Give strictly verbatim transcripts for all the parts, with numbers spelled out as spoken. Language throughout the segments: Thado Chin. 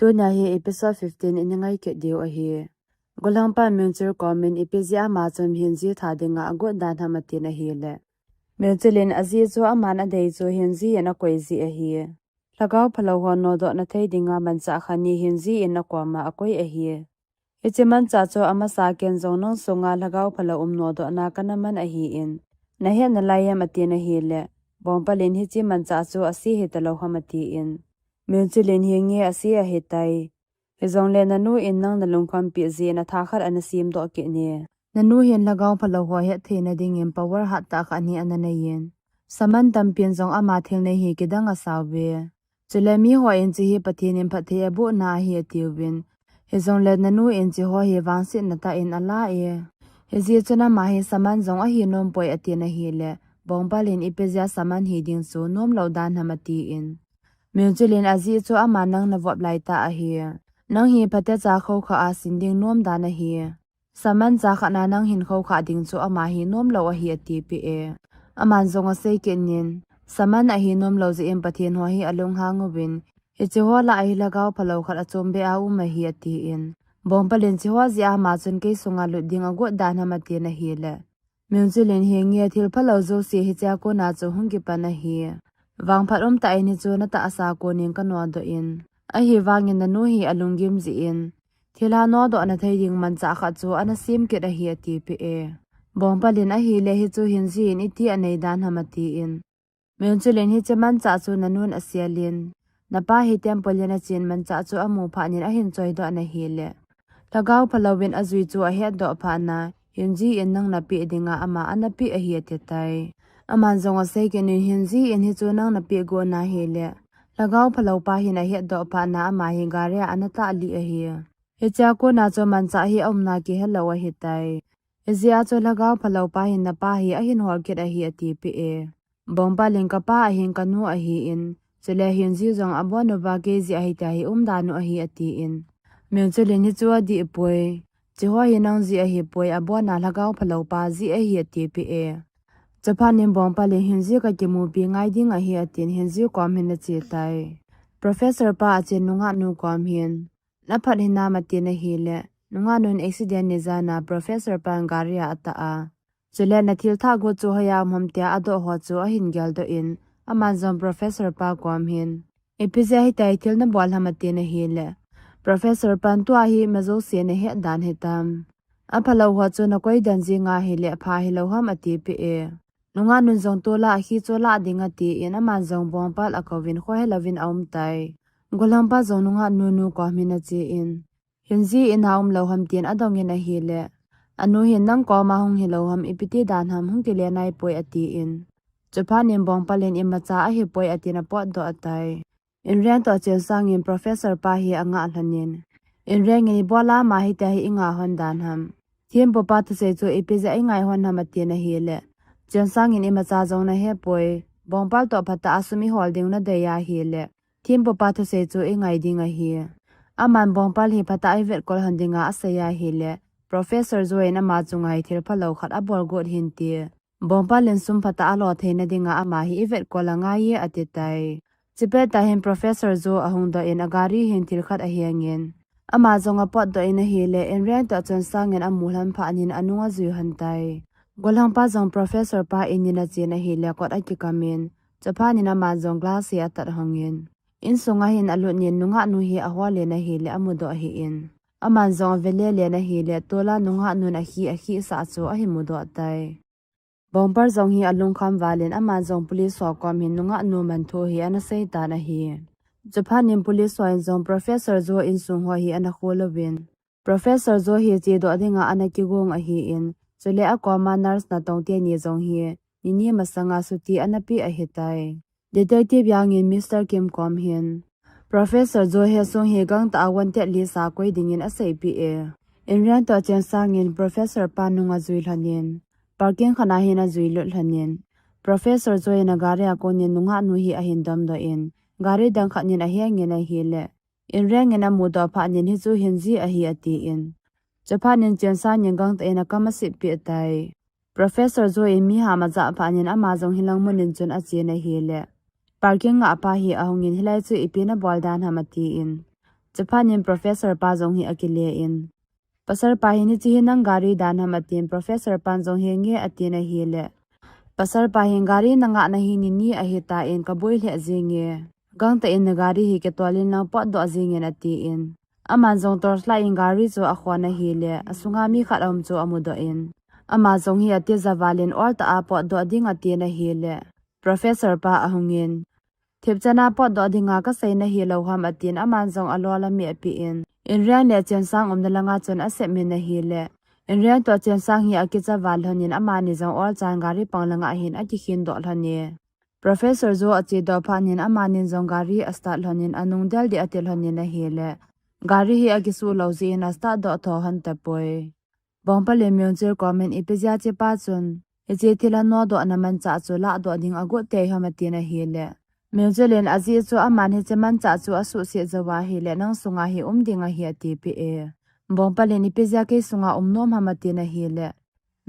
Tunia hi episode fifteen in ngai kit diu ahi. Golhangpa Myungchil komin ipi jeh a ama chun Hyunji tha dinga agot dan ham atin ahile, Myungchil in ajeh chu aman adei chu Hyunji in akoi jeh ahi. Lhagao phalou ho nodoh na thei dinga manchah khat ni Hyunji in akoma akoi ahi. Hiche manchah chu amasa ken jong nang sunga lhagao phalou um nodoh na kana man ahin, nahet nalai em atin ahile, Bongpal in hiche manchah chu ase hitalou ham atin. Myungchil in hi nge ase ahitai. Hijongle nanu in nang nalungkham pi jeh in atha khat ana semdoh kit e. Nanu hin lhagao phalou ho hetthei na dingin power hattah khat hi ana nei in, shaman tampin jong ama thil nei hi kidang asao ve. Chule miho in hiche hi Pathen in phatthei abohna ahi atiuvin, hijongle nanu in hiche ho hi vangsetna tah in ala e. Hijeh chun ama hi shaman jong ahi nompoi atin ahile, Bongpal in ipi jeh a shaman hi ding chu nomlou dan ham atin. Myungchil in ajeh chu ama nang navop laitah ahi. Nang hi phatecha khoukhah a sin ding nom dan ahi. Shaman cha khat na nang hin khoukhah ding chu ama hi nomlou ahi atipeh e. Aman jong asei kit in, shaman ahi nomlou jeh in Pathen ho hi alunghang uvin, hiche ho lah a hi lhagao phalou khat achom beh a um ahi atin. Bongpal in hiche ho jeh a ama chun kei sunga lut ding agot dan ham atin ahile, Myungchil in hi nge thil phalou jouse hichea kona chu hung kipan ahi. Vangphat umtah in hichu natahsa konin kanodoh in, ahivangin nanu hi alunggim jeh in, thilha nodoh na thei ding manchah khat chu ana sem kit ahi atipeh e. Bongpal in ahile hichu Hyunji in iti anei dan ham atin. Myungchil in hiche manchah chu nanun asel in, napa hi temple in achen manchah chu amu phat in ahin choidoh in ahile, lhagao phalou in ajui chu ahetdoh phat na, Hyunji in nang napeh dinga ama anapeh ahi atitai. Aman jong asei kit in Hyunji in hichu nang napeh got na ahile, lhagao phalou pa hin ahetdoh phat na ama hi gari a anatah lih ahi. Hichea kona chu manchah hi aumna kihelou ahitai. Hijeh a chu lhagao phalou pa hin napa hi ahin hol kit ahi atipeh e. Bongpal in kapa ahin kanu ahin, chule Hyunji jong abon uva kei jeh a hitia hi umdan u ahi atin. Myungchil in hichu adihpoi. Hiche ho hi nang jeh ahipoi, abon a lhagao phalou pa jeh ahi atipeh e. Chuphat in Bongpal in Hyunji kakimupi ngai ding ahi atin Hyunji kom hin achetai. Professor pa achen nungahnu kom hin, naphat hinam atin ahile, nungahnun accident ni jan a professor pan gari a atah a. Chule nathil thah got chu hoiya um ham tia adoh ho chu ahin geldoh in, aman jong professor pa kom hin, ipi jeh a hitia hi thil nabol ham atin ahile, professor pan tua hi ima jouse nahet dan hitam. Aphalou ho chu nakoi den jing ahile apha hilou ham atipeh e. Nungahnun jong tol'a akhi chu lah ding atin aman jong Bongpal akouvin khohelouvin aumtai. Golhangpa jong nungahnu nu kom hin achen, Hyunji in a umlou ham tin adongin ahile, anu hin nang koma hung hilou ham, ipi ti dan ham, hung kile naipoi atin. Chuphat in Bongpal in imacha ahipoi atin apotdoh tai. Inreng toh Chensang in professor pa hi angah lhonin, Inreng in ibola ama hitia hi ingah lhon dan ham? Thempu pa thusei chu ipi jeh a ingai lhon ham atin ahile, Chensang in imacha jong nahepoi, Bongpal toh phatah a sum ihol ding nadei ahile, thempu pa thusei chu ingai ding ahi. Aman Bongpal hi phatah a ivetkol lhon dinga asei ahile, Professor Jo in ama chunga hi thil phalou khat abol got hinte. Bongpal in sum phatah a lo theina dinga ama hi ivetkol angaiye atitai. Chupet tah hin Professor Jo ahung doh in agari hin thil khat ahengin, ama jong apotdoh in ahile, Inreng toh Chensang in amu lhon phat in anung ajui lhon tai. Golhangpa jong Professor pa in in achen ahile kot akikamin, chuphat in ama jong glass hi atat lhongin, insunga hin alutnin nungahnu hi ahol in ahile amudoh hih in, aman jong avelelen ahile tol'a nungahnun akhi akhisah chu ahin mudoh tai. Bongpal jong hi alungkham valin aman jong police ho kom hin nungahnu manthu hi ana seitan ahi. Chuphat in police ho in jong Professor Jo insung ho hi ana khol uvin, Professor Jo hi chedoh dinga ana kigong ahin, chule akoma nurse natong teni jong hi nini masanga chutti ana pe ahitai. Detective Yang in Mister Kim kom hin, Professor Jo hi sung hi gangtah a wanted list a koi dingin aseipeh e. Inreng toh Chensang in Professor pa nung ajui lhonin, parking khat a hin ajui lut lhonin, Professor Jo in agari a konin nungahnu hi ahin domdoh in, gari dang khat in ahengin ahile, Inreng in amudoh phat in hichu Hyunji ahi atin. Chuphat in Chensang in gangtah in akam asitpeh tai. Professor Jo in mi ham ajah phat in ama jong hilang mun in chun achen ahile, parking ngahpa hi ahungin, Hilai chu ipi nabol dan ham atin. Chuphat in professor pa jong hi akile in, "Pasal pa hin hiche hi nang gari dan ham?" atin, professor pan jong, "Hi nge," atin ahile, pasal pa hin, "Gari nangah na hi nini ahitan, kaboi lheh jenge. Gangtah in na gari hi kitol in lang potdoh jengin," atin. Aman jong torchlight in gari chu akhon ahile, asunga mi khat aum chu amudoh in, ama jong hi atija val in, "Ol tah a potdoh ding," atin ahile, professor pa ahung in, "Thipchan a potdoh dinga kasei nahi lou ham?" atin, aman jong alol amehpi in, Inreng le Chensang umna langa chun asep min ahile, Inreng toh Chensang hi akicha val lhon in, amani jong olchan gari pang langa hin akikhin doh lhon e. Professor Jo ache doh phat in, amanin jong gari astart lhon in, anung del deh ati lhon in ahile, gari hi akisuh lou jeh in astart doh tho lhon tapoi. Bongpal in Myungchil kom in, "Ipi jeh a chepa chun hiche thil a nodoh na manchah chu lahdoh ding agot tei ham?" atin ahile, Myungchil in, "Ajeh chu aman hiche manchah chu asuhset jou ahile, nang sunga hi um ding ahi," atipeh e. Bongpal in, "Ipi jeh a kei sunga um nom ham?" atin ahile,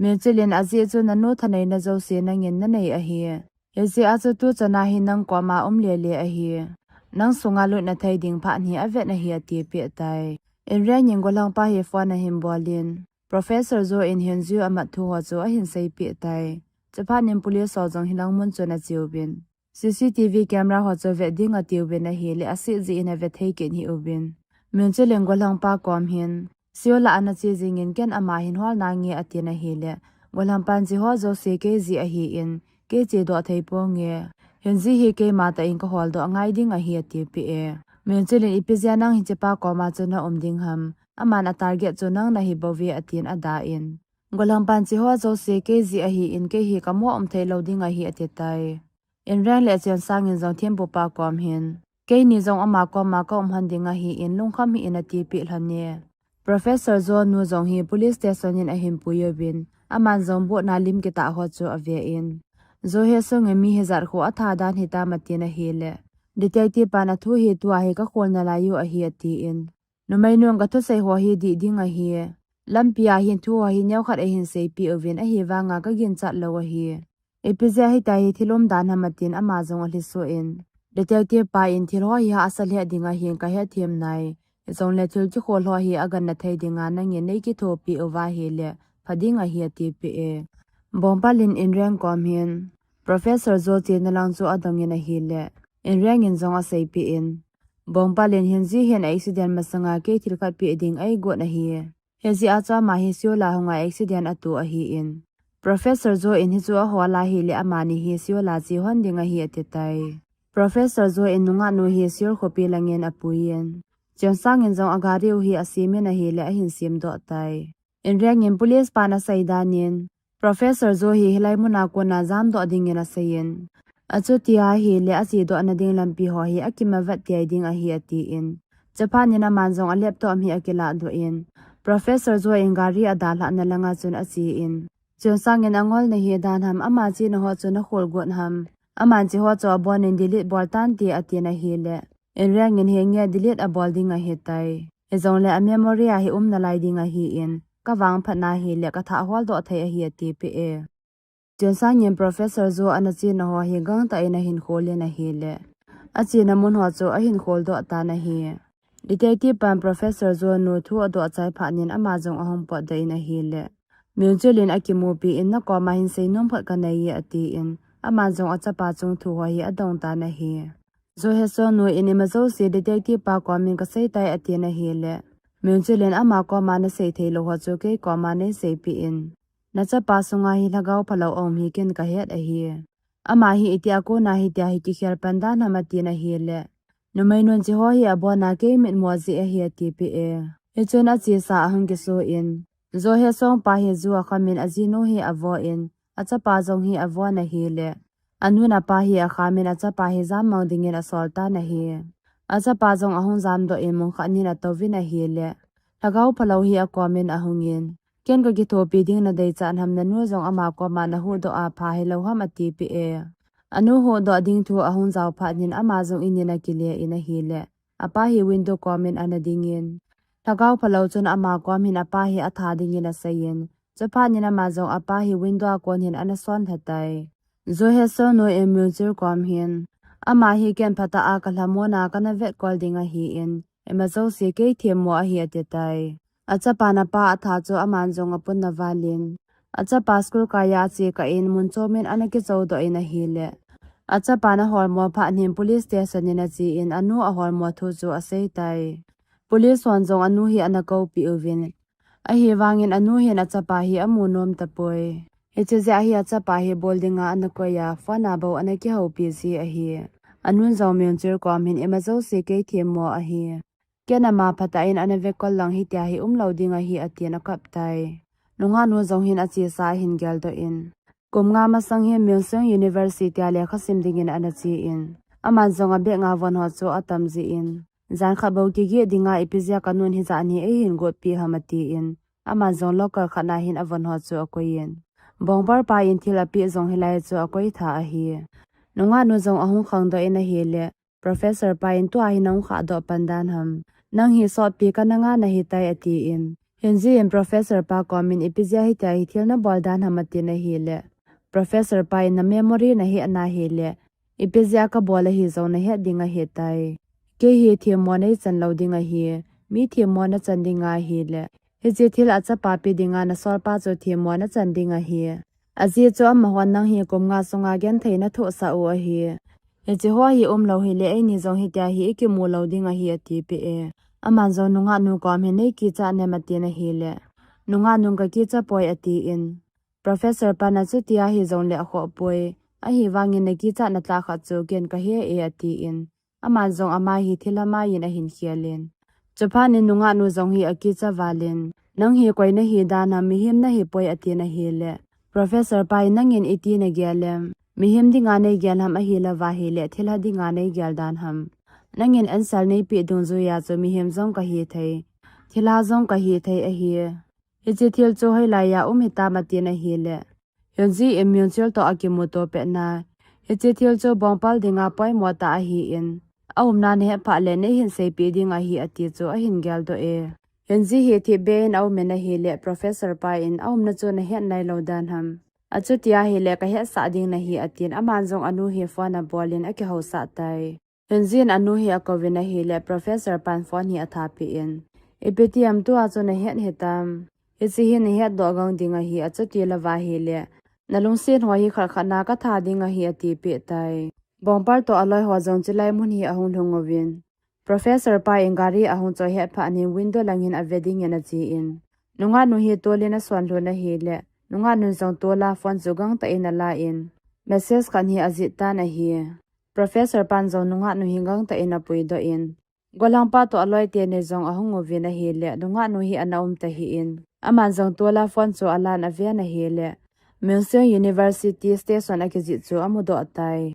Myungchil in, "Ajeh chu nanu thaneina jouse nangin nanei ahi. Hijeh a chu tuchan a hi nang koma um lele ahi. Nang sunga lut na thei ding phat hi avet ahi," atipeh tai. Inreng in golhangpa hi phone ahin bol in, Professor Jo in Hyunju amat thu ho chu ahin seipeh tai. Chuphat in police ho jong hilang mun chun ache uvin, C C T V camera ho chu vet ding ati uvin ahile, asit jeh in ave thei kit hih uvin. Myungchil in golhangpa kom hin, "Seoul a ana che jingin, ken ama hin hol nange," atin ahile, golhangpan, "Cheho jouse kei jeh ahin, kei che doh thei ponge. Hyunju hi keima tah in kahol doh ngai ding ahi," atipeh e. Myungchil in, "Ipi jeh a nang hichepa koma chu na um ding ham? Aman a target chu nang nahi bouve," atin ada in. Golhangpan, "Cheho jouse kei jeh ahin, kei hi kamo um thei lou ding ahi," ati tai. Inreng le Chensang in jong thempupa kom hin, "Keini jong ama koma ka um lhon ding ahin, lungkham hih in," atipeh lhon e. Professor Jo nu jong hi police station in ahin pui uvin, aman jong butna lim kitah ho chu ave in, Jo Hye Sung in mi hijat khu atha dan hitam atin ahile, detective pan, "Athu hi tua hi kakhol nalai u ahi," atin, "Numei nun kathusei ho hi dih ding ahi. Lampi a hin thu ho hi neokhat ahin seipeh uvin, ahivanga kaginchat lou ahi. Ipi jeh a hitia hi thil um dan ham?" atin, ama jong alhiso in, detective pa in, "Thil ho hi hahsa lheh ding ahin kahethem nai. Hijongle thil kikhol ho hi aganna thei dinga nangin nei kithopi uva ahile pha ding ahi," atipeh e. Bongpal in Inreng kom hin, Professor Jo chena lang chu adong in ahile, Inreng in jong aseipeh in, Bongpal in, "Hyunju hin accident masanga kei thil khat peh ding eigot ahi. Hijeh a chu ama hi Seoul a hunga accident ato ahin, Professor Jo in hichu ahol ahile, amani hi Seoul a che lhon ding ahi," ati tai. Professor Jo in nungah nu hi Seoul khopi langin apui in, Chensang in jong agari u hi asem in ahile, ahin semdoh tai. Inreng in police pan asei dan in, Professor Jo hi hilai muna kona jamdoh dingin asei in, achuti ahile achedoh na ding lampi ho hi akimavat tei ding ahi, atin, chuphat in aman jong a laptop hi akiladoh in, Professor Jo in gari adalhah na langa chun ache in, Chensang in, "Angol nahi dan ham, ama chena ho chu nakhol got ham? Aman cheho chu abon in delete bol tante," atin ahile, Inreng in, "Hi nge delete abol ding ahitai. Hijongle a memory a hi um nalai ding ahin, kavangphat na hile kathah holdoh thei ahi," atipeh e. Chensang in Professor Jo ana chena ho hi gangtah in ahin khol in ahile, achena mun ho chu ahin kholdoh tan ahi. Detective pan Professor Jo nu thu adoh chai phat in ama jong ahung potdoh in ahile, Myungchil in akimupi in, "Nakoma hin seinom khat kanei e," atin, ama jong achapa chung thu ho hi adong tan ahi. Jo Hye Sung nu in, "Ima jouse detective pa komin kasei tai," atin ahile, Myungchil in, "Ama koma nasei thei lou ho chu kei koma neiseipeh in. Nachapa sunga hi lhagao phalou aum hi ken kahet ahi. Ama hi itia kona hitia hi kikhel pan dan ham?" atin ahile, "Numei nun cheho hi abon a kei mitmu ajeh ahi," atipeh e. Hichun achesa ahung kiso in, Jo Hye Sung pa hi ju akham in ajinu hi avo in, achapa jong hi avon ahile, anun apa hi akham in achapa hi jammang dingin asol tan ahi. Achapa jong ahung jamdoh in mun khat in atouvin ahile, lhagao phalou hi akomin ahung in, "Ken kakithopi ding nadei chan ham, nanu jong ama koma nahuhdoh a pha hilou ham?" atipeh e. Anu huhdoh ding thu ahung jao phat in ama jong in in akile in ahile, apa hi window komin ana dingin, lhagao phalou chun ama kom hin apa hi atha dingin asei in, chuphat in ama jong apa hi window a kon hin ana son lha tai. Jo Hye Sung nu in Myungchil kom hin, "Ama hi ken phatah a kalhamon a kana vetkol ding ahin, Ima jouse kei themmo ahi ati tai. Achapan apa atha chu aman jong apunna valin, achapa school kaiya ache kah in mun chomin ana kichoudoh in ahile, achapan aholmo phat in police station in achen anu aholmo thu chu asei tai. Police hon jong anu hi ana koupeh uvin, ahivangin anu hin achapa hi amu nom tapoi. Hiche jeh a hi achapa hi bol dinga ana koi a, phone a bou ana kihoupi ji ahi. Anun jong Myungchul kom hin ima jouse kei themmo ahi. Ken ama phatah in ana vekol lang hitia hi umlou ding ahi atin akap tai. Nungah nu jong hin achesa ahin geldoh in, kum nga masang hin Myungchul University a lekha sim dingin ana chen, aman jong abag a von ho chu atam jin, jan khat bou kigeh dinga ipi jeh a kanun hijat ni eihin gotpeh ham atin, aman jong locker khat na hin avon ho chu akoiyin, Bongpal pa in thil apeh jong hilai chu akoi tha ahi. Nungah nu jong ahung khangdoh in ahile, Professor pa in tua hi nahung khahdoh pan dan ham. Nang hi sotpi kana nga nahi tai atin. Hyunji in Professor pa kom in ipi jeh a hitia hi thil nabol dan ham atin ahile, Professor pa in na memory nahet nahile, ipi jeh a kabol ahi jong nahet ding ahi tai. Kei hi themmo neichan lou ding ahi, mi themmo nachan ding ahile, hiche thil achapa pe dinga nasolpa chu themmo nachan ding ahi. Ajeh chu amahon nang hi kum nga sunga genthei nathohsah u ahi. Hiche ho hi umlou hile eini jong hitia hi ikimu lou ding ahi atipeh e. Aman jong nungah nu kom hin neikichat nem atin ahile, nungah nun kakicha poi atin. Professor pan achutia hijongle akhoh poi. Ahivangin nakichat natah khat chu ken kahe e atin, aman jong ama hi thilha maiyin ahin khelin. Chuphat in nungah nu jong hi akicha valin, nang hi koi nahi dan ham, mihem nahi poi atin ahile, Professor pa in nangin iti nagel em? Mihem dinga neigel ham ahilouva hile thilha dinga neigel dan ham? Nangin answer neipeh dungjuiya chu mihem jong kahi thei, thilha jong kahi thei ahi. Hiche thil chu hoilaiya um hitam atin ahile, Hyunji in Myungchul toh akimuto petna, hiche thil chu Bongpal dinga poimo tah ahin, aumna nahet phat le neihin seipeh ding ahi ati chu ahin geldoh e. Hyunji hi thipbeh in aumin ahile, Professor pa in aumna chu nahet nailou dan ham? Achuti ahile kahetsah ding nahi atin, aman jong anu hi phone abolin akihousah tai. Hyunji in anu hi akouvin ahile, Professor pan phone hi athapeh in, ipi ti ham tua chu nahet hitam? Hiche hi nahetdoh gang ding ahi, achuti louva hile nalungset ho hi khat khat na katha ding ahi atipeh tai. Bongpal toh aloi ho jong chulai mun hi ahung lhung uvin, Professor pa in gari ahung choihet phat in window langin ave dingin achen, nungah nu hi tolin asonlhun ahile, nungah nun jong tola phone chu gangtah in alan, message khat hi ajih tan ahi. Professor pan jong nungah nu hi gangtah in apuidoh in, golhangpa toh aloite ni jong ahung uvin ahile, nungah nu hi ana um tahih in, aman jong tola phone chu alan aven ahile, Myungchul University station akijih chu amudoh tai.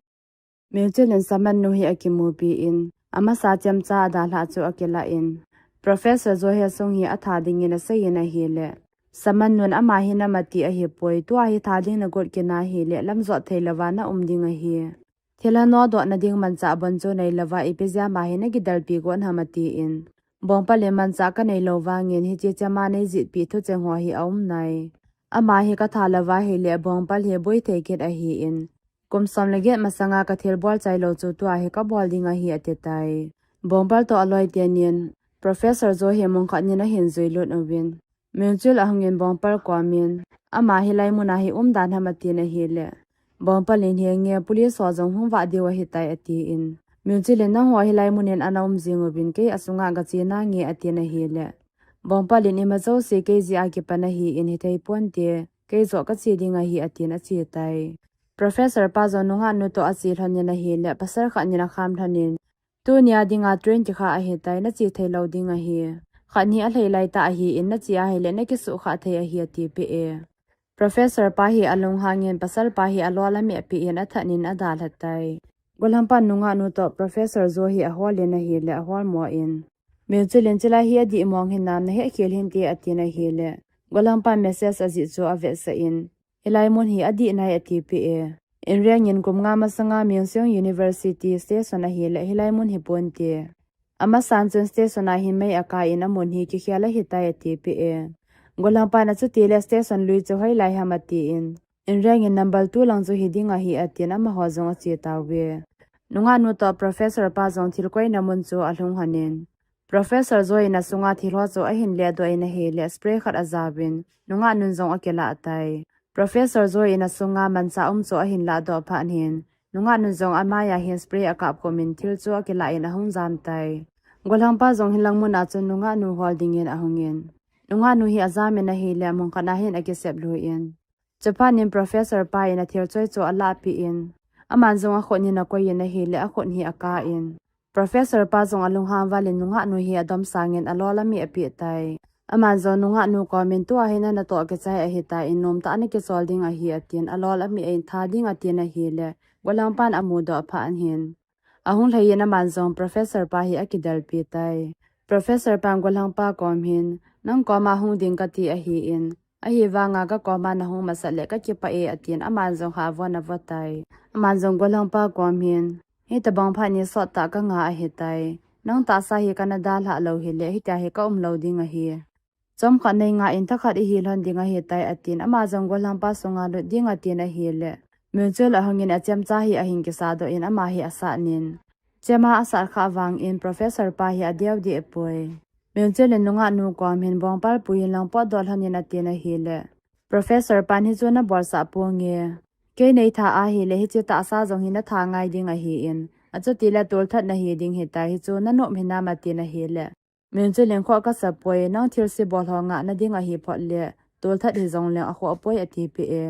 Myungchul in Saman nu hi akimupi in, amasa chemcha adalhah chu akilah in, Professor Jo hi asung hi atha dingin aseiyin ahile, Saman nun ama hi namati ahipoi, tua hi tha ding nagot kit ahile lamjot theilouva naum ding ahi. Thilha nodohna ding manchah bon chu neilouva ipi jeh a ama hi nakidalpi got ham atin, Bongpal in manchah kaneilou vangin hiche chema neijetpeh thucheng ho hi aum nai. Ama hi katha louva hile Bongpal hi boi thei kit ahin, kum som le get masanga kathilbol chailou chu tua hi kabol ding ahi ati tai. Bongpal toh aloite nin, Professor Jo hi mun khat nin ahin juilut uvin, Myungchul ahungin Bongpal komin, ama hilai muna hi umdan ham atin ahile, Bongpal in, henge police ho jong hung vah diu ahitai atin, Myungchul in nangho hilai munin ana um jing uvin kei asunga gache nange atin ahile, Bongpal in, ima jouse kei jeh a kipan ahin hithei ponte, kei joh kache ding ahi atin ache tai. Professor pa jong nungah nu toh ache lhonin ahile, pasal khat nin akham lhonin, tunia dinga train kikhah ahitai, nache theilou ding ahi. Khat hi alhei laitah ahin, nache ahile nakisuhkhah thei ahi atipeh e. Professor pa hi alunghangin, pasal pa hi alol amehpeh in athat nin adalha tai. Golhangpan nungah nu toh Professor Jo hi aholin ahile aholmo in, Myungchul in chulai hi adih mong hinam, nahetkhel hinte atin ahile, golhangpan message ajih chu avetsah in, hilai mun hi adih nai atipeh e. Inreng in kum nga masanga Myungchul University station ahile hilai mun hiponte, amasan chun station a hin mei akai in amun hi kikhel ahitai atipeh e. Golhangpan achutile station lui chu hoilai ham atin, inreng in number two lang chu hiding ahi atin amaho jong ache tauve. Nungah nu toh Professor pa jong thil koina mun chu alhung lhonin, Professor Joe in asunga thil ho chu ahin ledoh in ahile spray khat ajaovin nungah nun jong akilah tai. Professor Joe in asunga manchah um chu ahin lahdoh phat in nungah nun jong amai a hin spray akap khum in thil chu akilah in ahung jam tai. Golhangpa jong hilang mun a chun nungah nu hol dingin ahungin nungah nu hi ajam in ahile mun khat a hin akisep lui in. Chuphat in Professor pa in athil choi chu alahpeh in aman jong akhut in akoi in ahile akhut hi akah in Professor pa jong alunghang val in nungah nu hi adomsang in alol ameh apeh tai. Aman jong nungah nu kom in tua hin natoh kichai ahitai in nomtah a nakisol ding ahi atin alol ameh in tha ding atin ahile golhangpan amudoh phat in ahung lhai in aman jong Professor pa hi akidelpi tai. Professor pan golhangpa kom hin nang koma hung ding kati ahin ahivanga kakoma nahung masat le kakipah e atin aman jong hah von avo tai. Aman jong golhangpa kom hin hitobang phat ni sottah kanga ahitai. Nang tahsa hi kana dalhah lou hile hitia hi kaum lou ding ahi. Chomkhat nei ngah in thakhat ihi lhon ding ahitai atin ama jong golhangpa sunga lut ding atin ahile Myung Chul ahungin achemcha hi ahin kisadoh in ama hi asat in chema asat khah vangin Professor pa hi adeu deh poi. Myung Chul in nungah nu kom hin bongpal pui in lang potdoh lhon in atin ahile Professor pan hichu nabolsah ponge. Kei neitha ahile hiche tahsa jong hi natha ngai ding ahin achutile tolthat nahi ding hitai hichu nanop hinam atin ahile Myung Chul in khoh kasa poi nang thilse bol ho ngahna ding ahi phot le tolthat hijongleng akhoh poi atipeh e.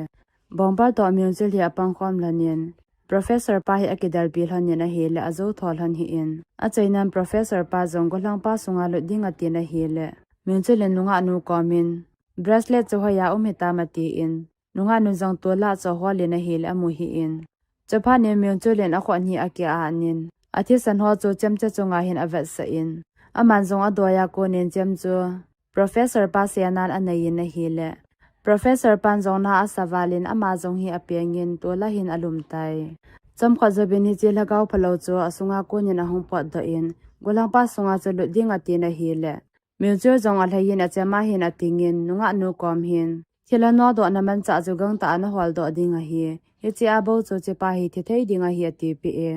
Bongpal toh Myung Chul hi apangkhom lhon in Professor pa hi akidelpi lhon in ahile ajou tho lhon hih in achainan Professor pa jong golhangpa sunga lut ding atin ahile Myung Chul in nungah nu kom in bracelet chu hoiya um hitam atin nungah nu jong tollah chu ahol in ahile amu hih in. Chuphat in Myung Chul in akhut hi akiah in athisan ho chu chemcha chunga hin avetsah in aman jong adoiya kon in chem chu Professor pa senan anei in ahile Professor pan jong na asa val in ama jong hi apeng in tollah hin alum tai. Chomkhat jouvin hiche lhagao phalou chu asunga kon in ahung potdoh in golhangpa sunga chu lut ding atin ahile Myung Chul jong alhai in achema hin ating in nungah nu kom hin thil anodohna manchah chu gangtah a naholdoh ding ahi. Hiche a bou chu chepa hi thithei ding ahi atipeh e.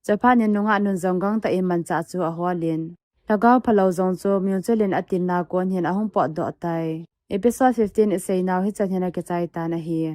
Chuphat in nungah nun jong gangtah in manchah chu ahol in lhagao phalou jong chu Myung Chul in atilna kon hin ahung potdoh tai. Episode fifteen iseinau hichan hin akichai tan ahi.